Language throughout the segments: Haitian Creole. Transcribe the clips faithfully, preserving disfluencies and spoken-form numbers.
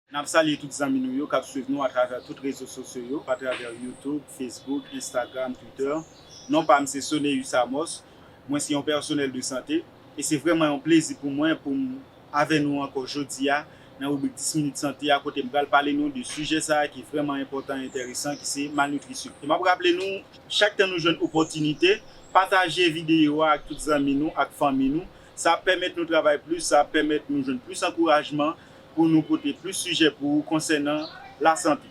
N ap salye tout zanmi nou yo k ap swiv nou atravè tout rezo sosyo yo, atravè YouTube, Facebook, Instagram, Twitter. Non pa m se Soneus Amos. Mwen se yon pèsonèl de sante e se vrèman yon plezi pou mwen pou m avè nou ankò jodi a nan ribrik dis minit sante a, kote m pral pale nou de sijè sa a ki vrèman enpòtan e enteresan, ki se malnitrisyon. E m ap raple nou, chak tan nou jwenn opòtinite, pataje videyo a ak tout zanmi nou, ak fanmi nou. Sa ap pèmèt nou travay plis, sa ap pèmèt nou jwenn plis ankourajman pou nou pote plis sijè pou ou konsènan lasante.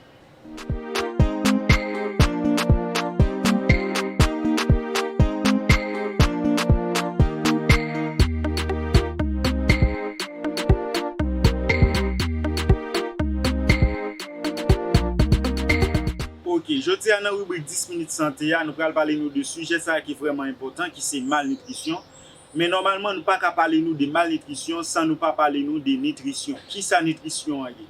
Ok, jodi a nan ribrik dis minit sante a, nou pral pale nou de sijè sa a ki vrèman enpòtan, ki se malnitrisyon. Men nòmalman, nou pa ka pale nou de malnitrisyon san nou pa pale nou de nitrisyon. Kisa nitrisyon an ye?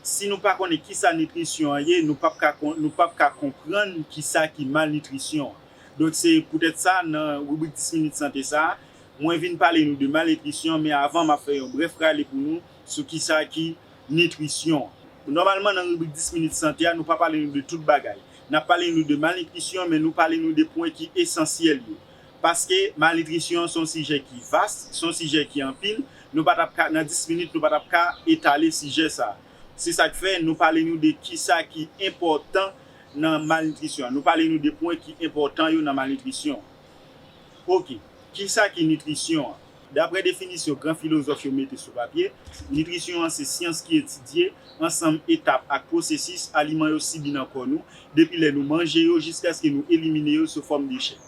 Si nou pa konnen kisa nitrisyon an ye, nou p ap ka kon-, nou p ap ka konprann kisa ki malnitrisyon an. Donk, se poutèt sa, nan ribrik dis minit sante sa a, mwen vin pale nou de malnitrisyon, men avan, m ap fè yon brèf rale pou nou sou kisa ki nitrisyon an. Nòmalman, nan ribrik dis minit sante a, nou pa pale nou de tout bagay. N ap pale nou de malnitrisyon, men nou pale nou de pwen ki esansyèl yo. Paske malnitrisyon se yon sijè ki vas, se yon sijè ki anpil. Nou pa t ap ka, nan dis minit, nou pa t ap ka etale sijè sa a. Se sa k fè nou pale nou de kisa ki enpòtan nan malnitrisyon an. Nou pale nou de pwen ki enpòtan yo nan malnitrisyon an. Ok, kisa ki nitrisyon an? Daprè definisyon gran filozòf yo mete sou papye, nitrisyon an se syans ki etidye ansanm etap ak pwosesis aliman yo sibi nan kò nou, depi lè nou manje yo jiskaske nou elimine yo sou fòm dechè.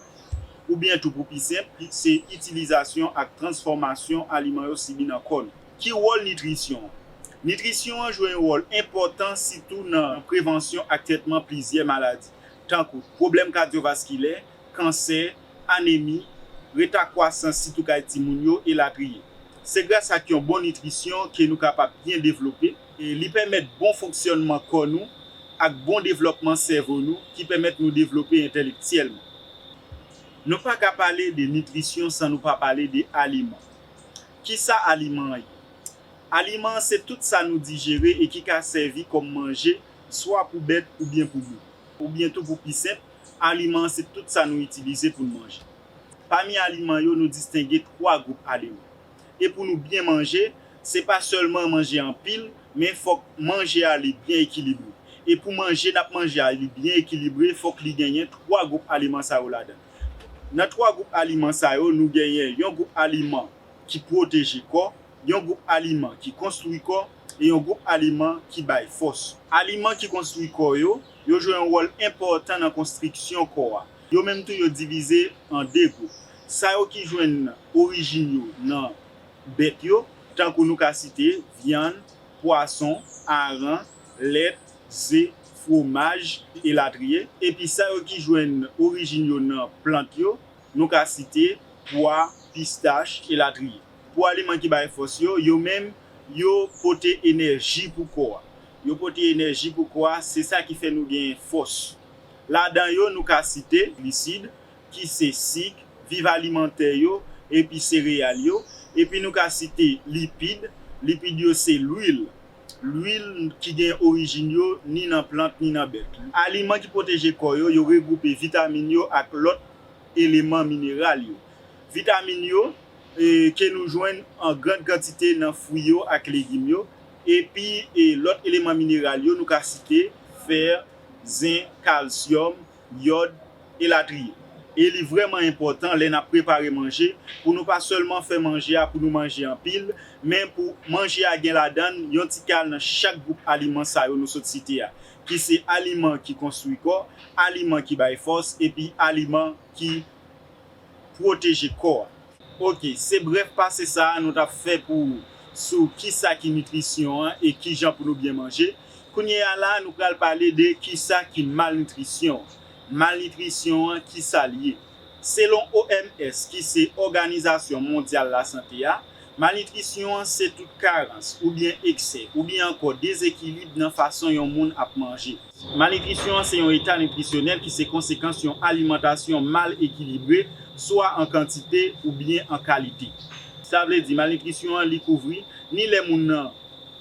Oubyen tou pou pi senp, se itilizasyon ak transfòmasyon aliman yo sibi nan kò nou. Ki wòl nitrisyon an? Nitrisyon an jwe yon wòl enpòtan sitou nan prevansyon ak trètman plizyè maladi, tankou pwoblèm kadyovaskilè, kansè, anemi, reta kwasans sitou kay timoun yo, elatriye. Se gras ak yon bon nitrisyon ke nou kapab byen devlope, e li pèmèt bon fonksyònman kò nou ak bon devlòpman sèvo nou ki pèmèt nou devlope entèlektyèlman. Nou pa ka pale de nitrisyon san nou pa pale de aliman. Kisa aliman an ye? Aliman an se tout sa nou dijere e ki ka sèvi kòm manje, swa pou bèt oubyen pou moun. Oubyen tou pou pi senp, aliman an se tout sa nou itilize pou n manje. Pami aliman yo, nou distenge twa gwoup aliman. E pou nou byen manje, se pa sèlman manje anpil, men fòk manje a li byen ekilibre. E pou manje n ap manje a li byen ekilibre, fòk li genyen twa gwoup aliman sa yo ladan l. Nan twa gwoup aliman sa yo, nou genyen yon gwoup aliman ki pwoteje kò, yon gwoup aliman ki konstwi kò, e yon gwoup aliman ki bay fòs. Aliman ki konstwi kò yo, yo jwe yon wòl enpòtan nan konstriksyon kò a. Yo menm tou, yo divize an de gwoup. Sa yo ki jwenn orijin yo nan bèt yo, tankou nou ka site vyann, pwason, aran, lèt, ze, fwomaj, elatriye. Epi sa yo ki jwenn orijin yo nan plant yo, nou ka site pwa, pistach, elatriye. Pou aliman ki bay fòs yo, yo menm, yo pote enèji pou kò a. Yo pote enèji pou kò a, se sa ki fè nou genyen fòs. Ladan yo, nou ka site glisid, ki se sik, viv alimantè yo, epi sereyal yo. Epi nou ka site lipid. Lipid yo se lwil. Lwil ki gen orijin yo ni nan plant ni nan bèt. Aliman ki pwoteje kò yo, yo regwoupe vitamin yo ak lòt eleman mineral yo. Vitamin yo, e, ke nou jwenn an grann kantite nan fwi yo ak legim yo. Epi, e, lòt eleman mineral yo, nou ka site fè, zen, kalsyòm, yòd, elatriye. E li vrèman enpòtan lè n ap prepare manje pou nou pa sèlman fè manje a pou nou manje anpil, men pou manje a gen ladan l yon ti kal nan chak gwoup aliman sa yo nou sot site a, ki se aliman ki konstwi kò, aliman ki bay fòs, epi aliman ki pwoteje kò a. Ok, se brèf pase sa a nou t ap fè pou ou sou kisa ki nitrisyon an e kijan pou nou byen manje. Kounye a la, nou pral pale de kisa ki malnitrisyon an. Malnitrisyon an, kisa l ye? Selon O M S, ki se Òganizasyon Mondyal Lasante a, malnitrisyon an se tout karans, oubyen eksè, oubyen ankò dezekilib nan fason yon moun ap manje. Malnitrisyon an se yon eta nitrisyonèl ki se konsekans yon alimantasyon mal ekilibre, swa an kantite oubyen an kalite. Sa vle di, malnitrisyon an, li kouvri ni lè moun nan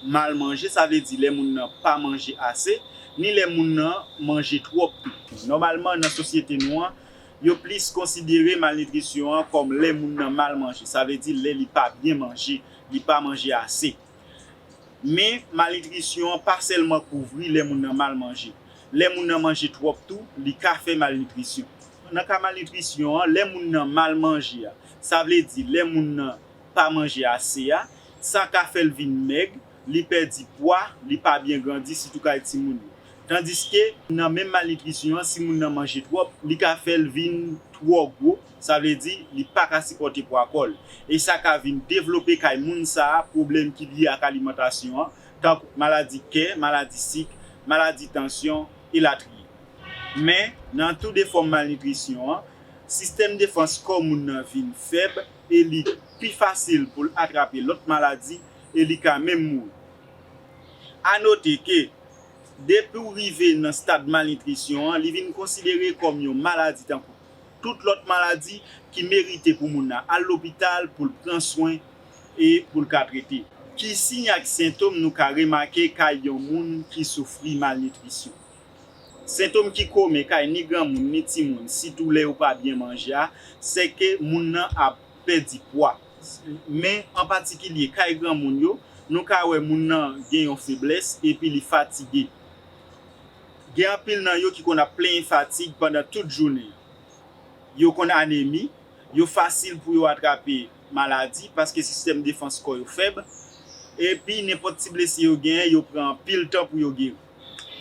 mal manje, sa vle di lè moun nan pa manje ase, ni lè moun nan manje twòp tou. Nòmalman, nan sosyete nou an, yo plis konsidere malnitrisyon an kòm lè moun nan mal manje, sa vle di lè li pa byen manje, li pa manje ase. Men, malnitrisyon an pa sèlman kouvri lè moun nan mal manje. Lè moun nan manje twòp tou, li ka fè malnitrisyon. Nan ka malnitrisyon an, lè moun nan mal manje a, sa vle di lè moun nan pa manje ase a, sa ka fè l vin mèg, li pèdi pwa, li pa byen grandi, sitou kay timoun yo. Tandiske, nan menm malnitrisyon an, si moun nan manje twòp, li ka fè l vin twò gwo, sa vle di li pa ka sipòte pwa kò l. E sa ka vin devlope kay moun sa a pwoblèm ki lye ak alimantasyon an, tankou maladi kè, maladi sik, maladi tansyon, elatriye. Men, nan tou de fòm malnitrisyon an, sistèm defans kò moun nan vin fèb e li pi fasil pou l atrape lòt maladi e li ka menm mouri. A note ke, depi w rive nan stad malnitrisyon an, li vin konsidere kòm yon maladi tankou tout lòt maladi ki merite pou moun nan al lopital pou l pran swen e pou l ka trete. Ki siy ak sentòm nou ka remake kay yon moun ki soufri malnitrisyon? Sentòm ki komen kay ni granmoun ni timoun, sitou lè yo pa byen manje a, se ke moun nan ap pèdi pwa. Men, an patikilye, kay granmoun yo, nou ka wè moun nan gen yon feblès epi li fatige. Gen anpil nan yo ki konn ap plenyen fatig pandan tout jounen an. Yo konn anemi, yo fasil pou yo atrape maladi paske sistèm defans kò yo fèb. Epi, nenpòt ti blesi yo genyen, yo pran anpil tan pou yo geri.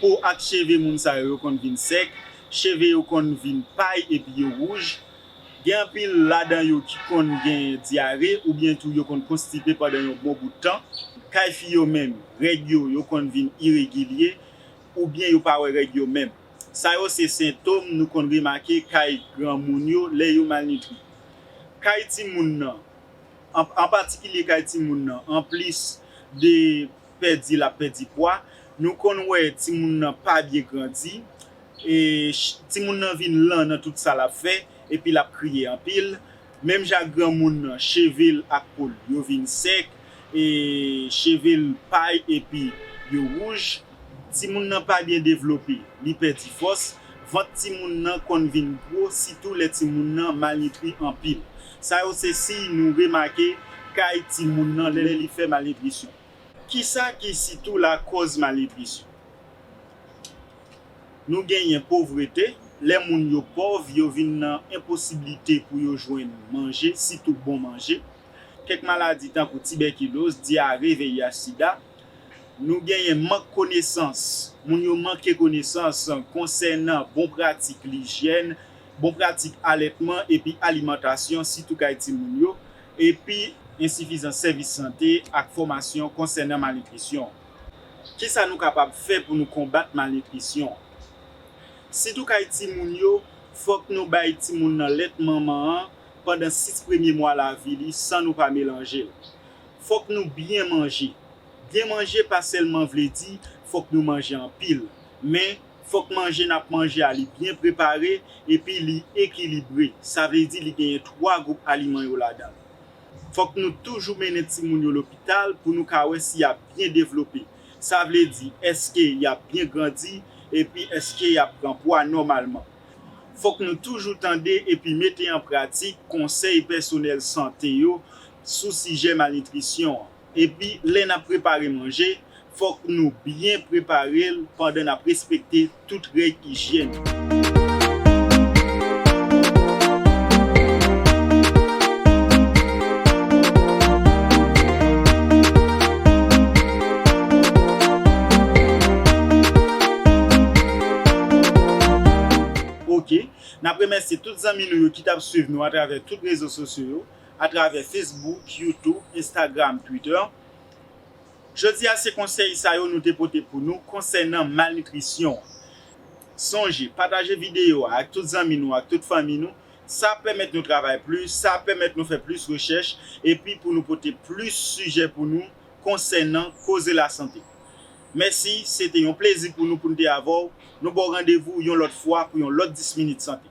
Po ak cheve moun sa yo, yo konn vin sèk, cheve yo konn vin pay epi yo wouj. Gen anpil ladan yo ki konn gen dyare oubyen tou yo konn konstipe pandan yon bon bout tan. Kay fi yo menm, règ yo, yo konn vin iregilye oubyen yo pa wè règ yo menm. Sa yo se sentòm nou konn remake kay granmoun yo lè yo malnitri. Kay timoun nan, an, an patikilye kay timoun nan, anplis de pèdi l ap pèdi pwa, nou konn wè timoun nan pa byen grandi, e ch-, timoun nan vin lan nan tout sa l ap fè, epi l ap kriye anpil. Menm jan ak granmoun nan, cheve l ak po l yo vin sèk, e cheve l pay epi yo wouj. Timoun nan pa byen devlope, li pèdi fòs. Vant timoun nan konn vin gwo, sitou lè timoun nan malnitri anpil. Sa yo se siy nou remake kay timoun nan lè li fè malnitrisyon. Kisa ki sitou lakòz malnitrisyon? Nou genyen povrete. Lè moun yo pòv, yo vin nan enposiblite pou yo jwenn manje, sitou bon manje. Kèk maladi tankou tibèkiloz, dyare, V I H, sida. Nou genyen mank konesans. Moun yo manke konesans konsènan bon pratik lijyèn, bon pratik alètman epi alimantasyon, sitou kay timoun yo, epi ensifizans sèvis sante ak fòmasyon konsènan malnitrisyon. Kisa nou kapab fè pou nou konbat malnitrisyon? Sitou kay timoun yo, fòk nou bay timoun nan lèt manman an pandan sis premye mwa lavi li san nou pa melanje l. Fòk nou byen manje. Byen manje pa sèlman vle di fòk nou manje anpil, men fòk manje n ap manje a li byen prepare epi li ekilibre. Sa vle di li genyen twa gwoup aliman yo ladan l. Fòk nou toujou mennen timoun yo lopital pou nou ka wè si y ap byen devlope. Sa vle di, èske y ap byen grandi epi èske y ap pran pwa nòmalman. Fòk nou toujou tande epi mete an pratik konsèy pèsonèl sante yo sou sijè malnitrisyon an. Epi, lè n ap prepare manje, fòk nou byen prepare l pandan n ap respekte tout règ ijyèn. Ok, n ap remèsye tout zanmi nou yo ki t ap swiv nou atravè tout rezo sosyo yo, atravè Facebook, YouTube, Instagram, Twitter. Jodi a, se konsèy sa yo nou te pote pou nou konsènan malnitrisyon. Sonje, pataje videyo a ak tout zanmi nou, ak tout fanmi nou. Sa ap pèmèt nou travay plis, sa ap pèmèt nou fè plis rechèch, epi pou nou pote plis sijè pou nou konsènan koze lasante. Mèsi, se te yon plezi pou nou pou n te avè w. Nou ba w randevou yon lòt fwa pou yon lòt dis minit sante.